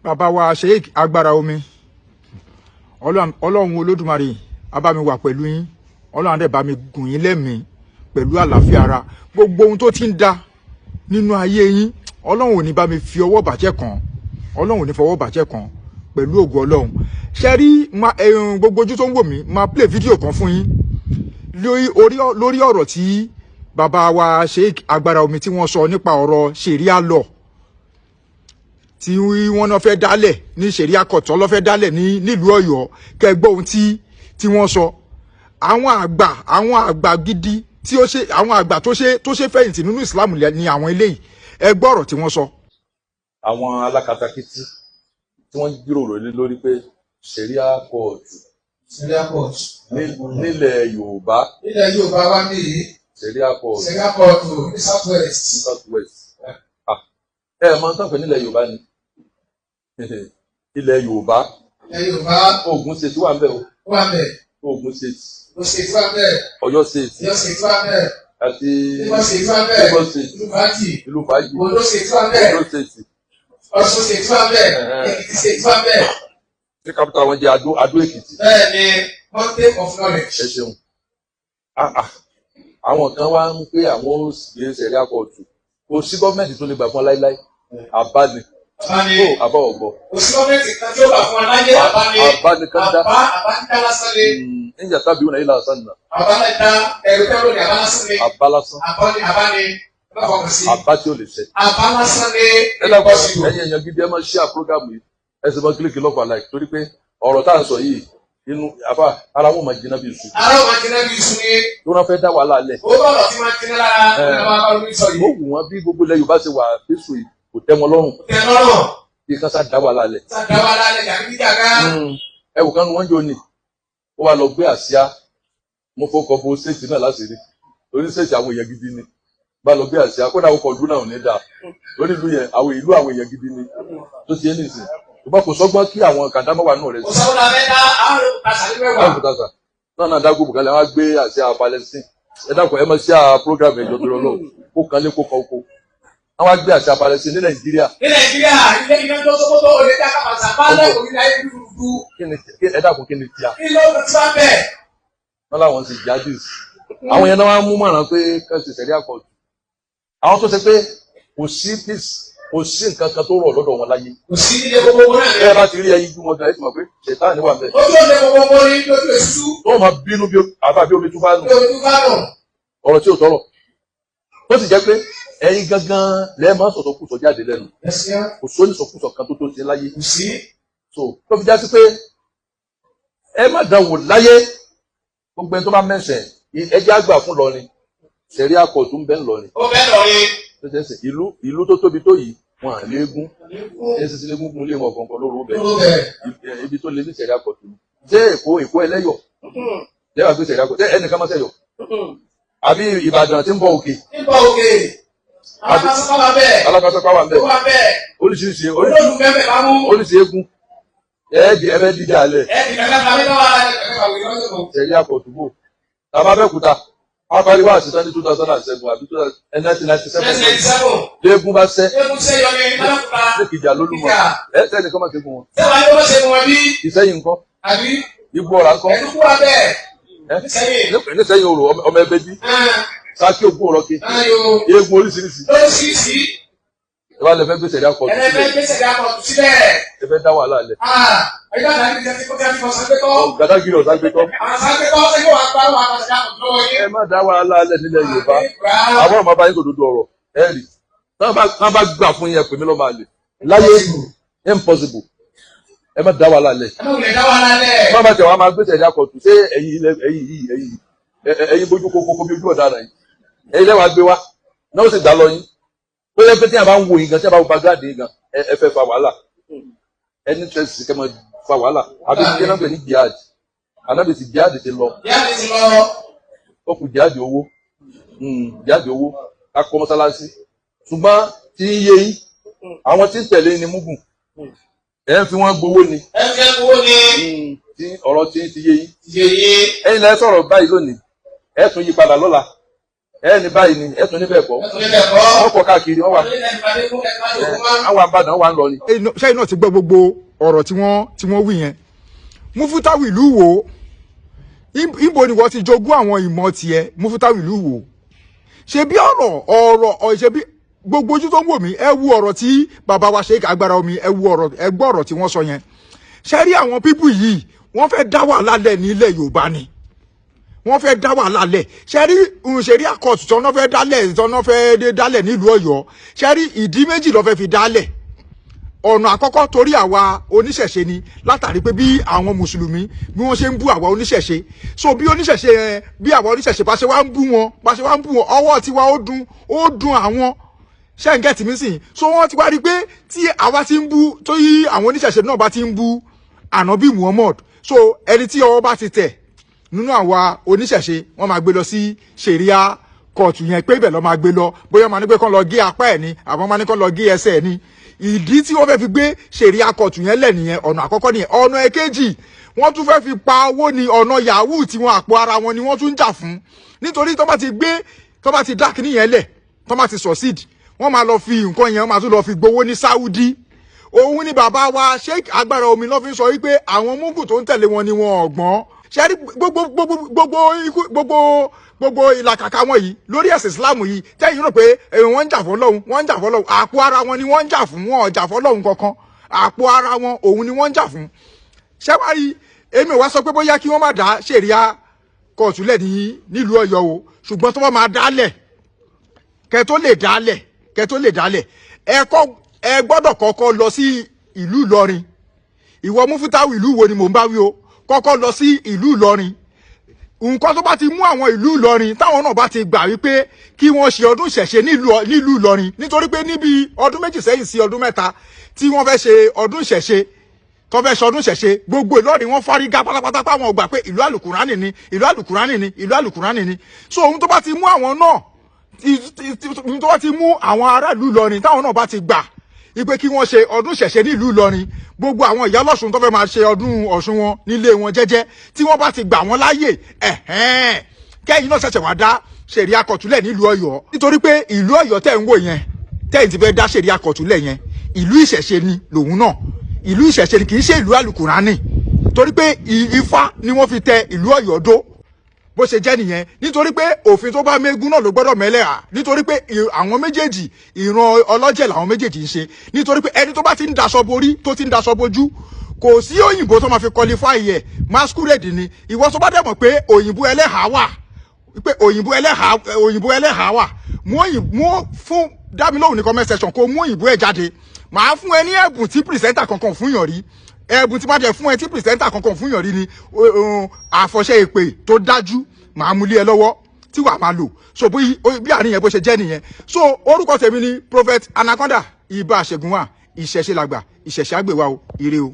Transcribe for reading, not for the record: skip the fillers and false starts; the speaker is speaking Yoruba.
Bàbá wa Sheikh Agbára Omi, Ọlọ́run Olódùmarè á bá mi wà pẹ̀lú yín. Ọlọ́run á dẹ̀ bá mi gùn yín lẹ́mìí pẹ̀lú àlàáfíà ara. Gbogbo ohun tó ti ń da nínú ayé yín, Ọlọ́run ò ní bá mi fi ọwọ́ bàjẹ́ kàn. Ọlọ́run ò ní fọwọ́ bàjẹ́ kàn pẹ̀lú ògo Ọlọ́run. Ṣe rí gbogbo ojú tó ń wò mí, máa play fídíò kan fún yín lórí ọ̀rọ̀ tí bàbá wa Sheikh Agbára Omi tí wọ́n sọ nípa ọ̀rọ̀ Sharia law tí wọ́n náà fẹ́ dálẹ̀ ní Sharia court ló fẹ́ dálẹ̀ ní nílùú Ọ̀yọ́. Kẹ́ gbọ́ ohun tí wọ́n sọ. Àwọn àgbà gidi tí ó ṣe, àwọn àgbà tó ṣe fẹ̀yìntì nínú Islam ní àwọn eléyìí. Ẹ gbọ́ ọ̀rọ̀ tí wọ́n sọ. Àwọn alákatakítí tí wọ́n jíròrò lé lórí pé Sharia court Sharia court. Nílẹ̀ Yorùbá. Nílẹ̀ Yorùbá wá ní yìí. Sharia court. Sharia court ní South West. Ní South West. Ẹ mọ tán pé nílẹ̀ Yorùbá ni ilẹ̀ Yorùbá. Ilẹ̀ Yorùbá. Ògùn State wà ń bẹ̀ o. Ó wà bẹ̀. Ògùn State. Ògùn State wà bẹ̀. Ọ̀yọ́ State. Ọ̀yọ́ State wà bẹ̀. Àti Lagos State wà bẹ̀. Lagos State. Ìlú Fàájì. Ìlú Fàájì. Ondo State wà bẹ̀. Ondo State. Ọ̀ṣun State wà bẹ̀. Èkìtì State wà bẹ̀. Tí capital wọn jẹ́ Adó Èkìtì. Bẹ́ẹ̀ ni, mountain of knowledge. Ẹ ṣeun. Àwọn kan wá ń pé àwọn ó gbé Sharia court. Kò sí gọ́ọ̀mẹ̀ntì tó lè gbà fún ọ láíláí, àbá ni. Àbá ni. Ó àbá ọ̀gbọ́. Kò sí gọ́ọ̀mẹ̀ntì kan tí ó bà fún wa láyé, àbá ni. Àbá ni kan dá. Àbá dídá lásán ni. Níjà tábí wọn ilà sàn náà. Àbá náà dá ẹrù tẹ́rù ni, àbá lásán ni. Àbá lásán. Àbá ni, àbá ni. Ẹ bá fọkàn sí. Àbá tí ó lè ṣẹ. Àbá lásán ni. Ẹ dákun, Impossible. ẹ̀yin èèyàn gidi, ẹ máa share program yìí, ẹ sì máa click love and like, torí pé ọ̀rọ̀ tá à ń sọ yìí, inú àbá ara wọn máa jiná bí iṣu. Ara wọn máa jiná bí iṣu ni. Tó wọn fẹ́ dá wàhálà lẹ̀. Ó bọ̀rọ̀ tí máa jiná lára ní àwọn abáwọlú sọ yìí. Ó wù wọn bí gbogbo ilẹ̀ Yorùbá ṣe wà fésù yìí, kò tẹ́ wọn lọ́rùn. Tẹ lọ́rùn. Bí kan sá dá wàhálà lẹ̀. Sá dá wàhálà lẹ̀, jàgídíjàgá. Ẹ wò kánú wọn jò ní ó wá lọ gbé àsíá. Mo fọkọ bo state náà láṣìírí torí state àwọn èèyàn gidi ni. Bá lọ gbé àsíá, kódà ó kọ ìlú náà ò ní dáa lórí ìlú yẹn. Àwọn ìlú àwọn èèyàn gidi ni tó ti yé nìsín, ṣùgbọ́n kò sọ́gbọ́n kí àwọn kàńdámọ́ wà nù rẹ̀. Kò sọ́wọ́n la fẹ́ dá àrùn kàṣà ní mẹ́wàá. Báwo kò tàṣà náà dá gbogbo kalẹ̀, wọ́n á gbé àsíá Palestine. Ẹ dákun, ẹ máa ṣe à program ẹ̀jọ̀ tó lọ kó kan lé kó kan oko. Wọ́n á gbé àsíá Palestine ní Nàìjíríà. Ní Nàìjíríà, ilé iná tó Sókótó olè dá kàbàtà bálẹ̀ òní ayé dúdú. Kí ni? Ẹ dákun, kí ni tíya? Kí ló ń tí wọ́n bẹ̀? Wọ́n láwọn sì jihadis. Àwọn yẹn náà wọ́n á mú mọ̀ràn pé kán ṣe Sharia court. Àwọn tó ṣe pé kò sí peace, kò sí nǹkan kan tó rọ̀ lọ́dọ̀ wọn láyé. Kò sí ilé gbogbo náà. Ẹ bá ti rí ẹyin jú wọn gan, ẹ ti mọ̀ pé ṣètàn wà bẹ́ẹ̀. Ojú òde gbogbo ní lójú èṣù. Tó máa bínú bí àbá bí omi tún bá nù. Bí omi tún bá nù. Ọ̀rọ̀ tí ò tọrọ tó sì jẹ́ pé ẹ̀yin gangan lẹ́ẹ̀ máa ń sọ̀tọ̀ kùsọ̀ jáde lẹ́nu. Ẹ̀sìn. Kò sóní sọkúsọ kan tó tó ṣe láyé. Kò sí. So tó fi já sí pé ẹ má dán wò láyé. Gbogbo ẹni tó bá mẹ́sẹ̀, ẹ jẹ́ àgbà fún lọrin, Sharia court ń bẹ ń lọrin. Ó bẹ́ẹ̀ lọ rí. Tó ṣe é ṣe ìlú tó tóbi tó yìí, wọn à léegun ẹ ṣe léegun kún lé wọn kọ̀ọ̀kan lóru bẹ̀. Lóru bẹ̀. Ibi tó lé ní Sharia court ni. Ṣé Èkó ẹlẹ́yọ̀ lẹ́wà gbé Sharia court? Ṣé ẹnìkan máa ṣẹ̀yọ̀ àbí Ìbàdàn tí ń bọ̀ òkè? Ń bọ̀ òkè. Alákàsọ́pá wà bẹ́ẹ̀. Alákàsọ́pá wà Ó bẹ́ẹ̀. wà bẹ́ẹ̀. Oríṣiríṣi. Olóòlù bẹ́ẹ̀ bá mú. Oríṣi eégún ẹ̀ẹ́dì ẹ̀fẹ́ díjà lẹ̀. Ẹ ti kàkà tàbí náà wà. Sharia court bò tàbá Abẹ́òkúta apariwo àṣìṣe ní 2007 àbí 1997. 1997. Léegun bá sẹ́. Eégún sẹ́yọ ní Alákùúta. Lẹ́kìjà lólúmọ ẹ sẹ́ni kọ́ máa ṣe fún wọn. Sẹ́wọ̀n ayé wọ́n ṣe fún wọn bí. Ìsẹ́yìn ńkọ́? Àbí. Igbó ọ̀rá ńkọ́? Ẹ̀dúkú wa bẹ́ẹ̀. Ẹ Nísẹ́yìn. Nísẹ́yìn orò ọmọ ẹbẹ bí Sákì ògùn ọ̀rọ̀ ke eégún oríṣiríṣi. Lóríṣiríṣi. Ẹ bá lè fẹ́ gbé Sharia court Ẹlẹ́fẹ́ sílẹ̀. Gbé Sharia court sílẹ̀. Ẹ fẹ́ dá wàhálà lẹ̀. Ẹgbẹ́ àdáyé ti kó tí a ti fọ sàgbétọ́. Gàdágìrì ọ̀sán gbé tọ́. Àwọn sàgbétọ́ ṣé kó wàá pa àwọn àkàṣà lọ́wọ́ yín. Ẹ má dá wàhálà lẹ̀ nílẹ̀ Yorùbá. Àwọn ọmọ bá yín kò dodo ọ̀rọ̀ ẹ rí tán bá gbà fún yín, ẹ pè mí lọ́mọ àlè láyé. Impossible. Ẹ má dá wàhálà lẹ̀. Ẹ má wulẹ̀ dá wàhálà lẹ̀. Má bá tẹ̀ wá máa gbé Sharia court. Ṣé ẹ̀yin ilẹ̀ ẹ̀yin yìí, ẹ̀yin bójú kókó bí ojú ọ̀daràn yìí, ẹ̀yin lẹ́wàá gbé wá náà, ó sì dá lọ yín tó yẹ pé tí a bá ń wo yín gan, tí a bá wo background yín gan, ẹ fẹ́ fa wàhálà. Ẹni tẹ́sí kẹ́ máa fa wàhálà àbí kí náà pè ní jihad? Anábì ti jihad ti lọ. Ìyá mi ti lọ. Ó kù jihad owó, jihad owó ká kọ́ mọ́sálásí. Ṣùgbọ́n tí ń yé yín, àwọn tí ń tẹ̀lé ni mugun, ẹ̀ ń fi wọ́n gbowó ni. Ẹ fi ẹ gbowó ni. Tí ọ̀rọ̀ tí ń ti yé yín. Yèyé. Ẹ̀yin lẹ sọ̀rọ̀ báyìí lónìí, ẹ̀ tún yí padà lọ́la. Ẹ ní báyìí ni ẹ tún níbẹ̀ kọ́. Ẹ tún níbẹ̀ kọ́. Wọ́n pọ̀ káàkiri, wọ́n wà. Ẹ tún níbẹ̀ kọ́. Ẹ tún níbẹ̀ kọ́. Àwọn àbàdàn wà ń lọ ni. Ṣẹ́yìn náà ti gbọ́ gbogbo ọ̀rọ̀ tí wọ́n wí yẹn. Mufutau ìlú wo? Ibo ni wọ́n ti jogún àwọn ìmọ̀ tiẹ̀, Mufutau ìlú wo? Ṣe bí ọ̀rọ̀ ọ̀rọ̀ ṣe bí gbogbo ojú tó ń wò mí, ẹ wo ọ̀rọ̀ tí bàbá wa Sheikh Agbára Omi, ẹ wo ọ̀rọ̀, ẹ gbọ́ ọ̀rọ̀ tí wọ́n sọ yẹn. Ṣe rí àwọn people yìí, wọ́n fẹ́ dá wàhálà lẹ̀ nílẹ̀ Yorùbá ni. Wọ́n fẹ́ dá wàhálà lẹ̀. Ṣe rí sharia court tí wọ́n fẹ́ dálẹ̀, tí wọ́n fẹ́ dálẹ̀ nílùú Ọ̀yọ́, ṣe rí ìdí méjì ló fẹ́ fi dálẹ̀. Ọ̀nà àkọ́kọ́, torí àwa oníṣẹ̀ṣe ni, látàrí pé bí àwọn mùsùlùmí bí wọ́n ṣe ń bú àwa oníṣẹ̀ṣe. So bí oníṣẹ̀ṣe yẹn, bí àwa oníṣẹ̀ṣe bá ṣe wá ń bú wọn, bá ṣe wá ń bú wọn, ọwọ́ tiwa ó dùn, ó dùn àwọn. Ṣé ń get mi sìn? So wọ́n ti wá rí i pé tí àwa ti ń bú, tó yí àwọn oníṣẹ̀ṣe náà bá ti ń bú Ànábì Muhammad, so ẹni tí ọwọ́ bá ti tẹ̀ nínú àwa oníṣẹ̀ṣe, wọ́n máa gbé lọ sí sharia court yẹn, pé ibẹ̀ lọ́ máa gbé lọ. Bóyá wọ́n máa ní pé kán lọ gé apá ẹ̀ ni, àbọ̀ máa ní kán lọ gé ẹsẹ̀ ẹ̀ ni. Ìdí tí wọ́n fẹ́ fi gbé sharia court yẹn lẹ̀ nìyẹn. Ọ̀nà àkọ́kọ́ nìyẹn. Ọ̀nà ẹ̀kejì, wọ́n tún fẹ́ fi pa owó ní ọ̀nà yahoo tí wọ́n, àpò ara wọn ni wọ́n tún ń jà fún, nítorí tó bá ti gbé, tó bá ti dá kíní yẹn lẹ̀, tó bá ti succeed, wọ́n máa lọ fi nǹkan yẹn, wọ́n máa tún lọ fi gbowó ní Saudi. Òun ni bàbá wa Sheikh Agbára Omi ló fi ń sọ wípé àwọn mugu tó ń tẹ̀lé wọn ni wọn ọ̀gbọ́n. Ṣe rí gbogbo ikú, gbogbo ìlàkàkà wọn yìí lórí ẹ̀sìn Islam yìí, tẹ́yìn rò pé wọ́n ń jà fún Ọlọ́run, wọ́n ń jà fún Ọlọ́run, àpò ara wọn ni wọ́n ń jà fún. Wọn ò jà fún Ọlọ́run kankan, àpò ara wọn òun ni wọ́n ń jà fún. Ṣé wàá rí, èmi ò wá sọ pé bóyá kí wọ́n má dá sharia court lẹ̀ ní nílùú Ọ̀yọ́ o, ṣùgbọ́n tó bá máa dálẹ̀, kẹ́ tó lè dálẹ̀, ẹ kọ́, ẹ gbọ́dọ̀ kọ́kọ́ lọ sí ìlú Ìlọrin. Ìwọ Mufutau ìlú wo ni mò ń bá wí o? Kọ́kọ́ lọ sí ìlú Ìlọrin. Nǹkan tó bá ti mú àwọn ìlú Ìlọrin, táwọn náà bá ti gbà wípé kí wọ́n ṣe ọdún ìṣẹ̀ṣe nílùú Ìlọrin, nítorí pé níbi ọdún 2 sẹ́yìn sí ọdún 3 tí wọ́n fẹ́ ṣe ọdún ìṣẹ̀ṣe, tó fẹ́ ṣọdún ìṣẹ̀ṣe, gbogbo Ìlọrin wọ́n fárígá pátápátá páwọn gbà pé ìlú àlùkùránì ni, ìlú àlùkùránì ni, ìlú àlùkùránì ni. So ohun tó bá ti mú àwọn náà, ohun tó bá ti mú àwọn aráàlú Ìlọrin, táwọn náà bá ti gbà ipe kí wọ́n ṣe ọdún ìṣẹ̀ṣe nílùú Ìlọrin, gbogbo àwọn ìyá ọlọ́sùn tó fẹ́ máa ṣe ọdún Ọ̀ṣun wọn nílé wọn jẹ́jẹ́, tí wọ́n bá ti gbà wọ́n láàyè, ẹ̀hẹ́n, kẹ́yìn náà ṣẹ̀ṣẹ̀ wá dá sharia court lẹ̀ nílùú Ọ̀yọ́. Nítorí pé ìlú Ọ̀yọ́ tẹ̀ ń wò yẹn, tẹ́yìn ti fẹ́ dá sharia court lẹ̀ yẹn, ìlú ìṣẹ̀ṣe ni lòun náà. Ìlú ìṣẹ̀ṣe ni, kì í ṣe ìlú àlùkùránì, torí pé Ifá ni wọ́n fi tẹ ìlú Ọ̀yọ́ dó. Bó ṣe jẹ́ nìyẹn. Nítorí pé òfin tó bá mégún náà ló gbọ́dọ̀ mẹ́lẹ́à, nítorí pé àwọn méjèèjì, ìran ọlọ́jẹ̀ làwọn méjèèjì ń ṣe. Nítorí pé ẹni tó bá ti ń daṣọ borí, tó ti ń daṣọ bojú, kò sí òyìnbó tó máa fi qualify ẹ̀, masquerade ni. Ìwọ tó bá dẹ̀ mọ̀ pé òyìnbó ẹlẹ́hàá wà, pé òyìnbó ẹlẹ́hàá wà, mú òyìnbó fún dámilóhùn ní comment section, kó mú òyìnbó ẹ̀ jáde, màá fún ẹ ní ẹ̀bùn tí presenter kankan fún yàn rí. Ẹ̀bùn tí má jẹ́ fún ẹ tí presenter kankan fún yàn rí ni àfọ̀ṣẹ èpè tó dájú, màá mú lé ẹ lọ́wọ́ tí wàá máa lò. So bí àárín yẹn bó ṣe jẹ́ nìyẹn. So orúkọ tèmi ni Prophet Anaconda Ibà Ṣẹ̀gúnwà. Ìṣẹ̀ṣe làgbà, ìṣẹ̀ṣe àgbèwà o. Ire o.